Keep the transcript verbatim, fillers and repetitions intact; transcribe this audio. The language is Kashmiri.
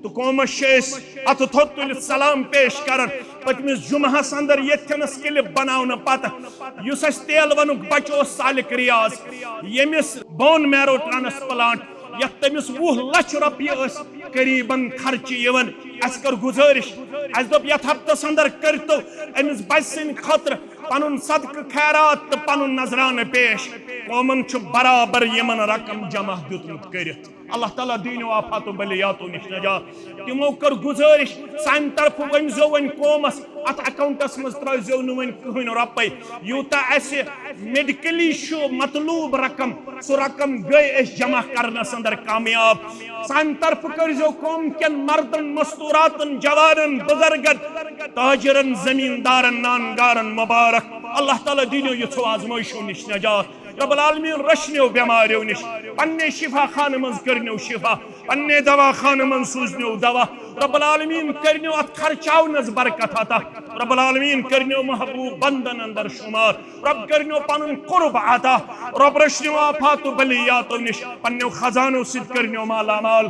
تہٕ قومس چھِ أسۍ اتھٕ تھوٚد تُلِتھ سلام پیش کران۔ پٔتمِس جمعہس اندر ییٚتھٮ۪نس کلپ بناونہٕ پتہٕ یُس اَسہِ تیل ونُک بچہٕ اوس، سالک ریاض، ییٚمِس بون میرو ٹرانسپلانٹ، یتھ تٔمِس وُہ لچھ رۄپیہِ ٲسۍ قریباً خرچہِ یِوان، اَسہِ کٔر گُزٲرِش، اَسہِ دوٚپ، یتھ ہفتس اندر کٔرۍتو أمِس بچہٕ سٕنٛدِ خٲطرٕ پنُن صدقہٕ خیرات تہٕ پنُن نذرانہٕ پیش۔ قومن چھُ برابر یِمن رقم جمع دیُتمُت کٔرِتھ۔ اللہ تعالیٰ دیٖنو آفاتو بلیاتو نِش نجات۔ تِمو کٔر گُزٲرِش، سانہِ طرفہٕ ؤنۍزیو وۄنۍ قومس، اتھ اکاؤنٹس منٛز ترٲیزیو نہٕ وۄنۍ کٕہٕنۍ رۄپے۔ یوٗتاہ اَسہِ میڈیکلی چھُ مطلوب رقم، سُہ رقم گٔے أسۍ جمع کرنس اندر کامیاب۔ سانہِ طرفہٕ کٔرۍزیو قوم کٮ۪ن مردن، مستوراتن، جوانن، بزرگن، تاجرن، زمیٖندارن، نانگارن مبارک۔ اللہ تعالیٰ دیٖنو یِژھو آزمٲیشو نِش نجات۔ رب العالمین رچھنیو بٮ۪ماریو نِش، پننے شفا خانہٕ منٛز کٔرنیو شفا، پننے دوا خانہٕ منٛز سوٗزنیو دوا۔ رب العالمین کٔرنیو اتھ خرچاونس برکت عطا۔ رب العالمین کٔرنیو محبوب بندن اندر شمار۔ رب کٔرنیو پنُن قرب عطا۔ رب رچھنیو آفاتو بلیاتو نِش، پننیو خزانو سۭتۍ کٔرنیو مالا مال۔